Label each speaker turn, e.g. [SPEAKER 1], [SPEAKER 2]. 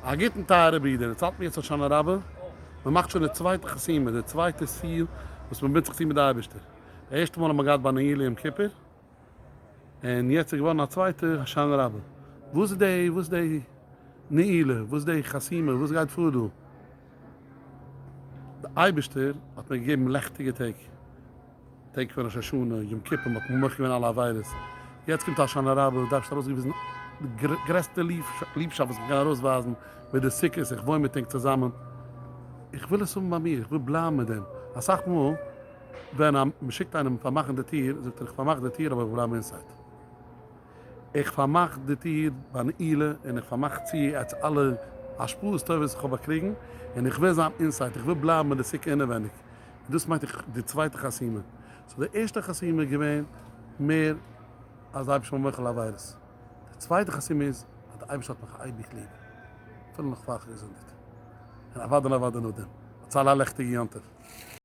[SPEAKER 1] א גוטן טייערע ברודער, יעצט האלט מיר יעצט הושענא רבה, מען מאכט שוין די צווייטע חתימה, די צווייטע seal וואס מען בינדט זיך צו מיט די אייבערשטער, די ערשטע מאל האט מען געהאט ביי נעילה יום כיפור, און יעצט איז געווארן א צווייטע הושענא רבה, וואס איז די וואס איז די נעילה, וואס איז די חתימה, וואס גייט פאר דא? די אייבערשטער האט מיר געגעבן לעכטיגע טעג. טעג פון ראש השנה, יום כיפור, מ'האט מוחל געווען אלע עבירות, יעצט קומט הושענא רבה, דארף איך ארויסגעוויזן די גרעסטע ליבשאפט וואס מ'קען ארויסווייזן מיט די סוכות, איך וואוין מיט ענק צוזאמען, איך וויל עס האבן ביי מיר, איך וויל בלייבן מיט דעם, אסאך מאל ווען מ'שיקט איינעם פארמאכן די טיר, זאגט ער איך פארמאך די טיר אבער איך בלייב inside. איך פארמאך די טיר ביי נעילה און איך פארמאך צו יעצט אלע השפעות טובות וואס איך האב באקריגן, און איך וויל זיין inside, איך וויל בלייבן מיט די סוכה אינעווייניג, און דאס מיינט איך די צווייטע חתימה. so די ערשטע חתימה איז געווען מער אז די אייבערשטער איז מוחל עבירות, די צווייטע חתימה איז אז די אייבערשטער האט מיך אייביג ליב, אפילו נאך פאר איך האב געזינדיגט, און אוודאי און אוודאי נאכדעם. האטס אלע א לעכטיגע יום טוב.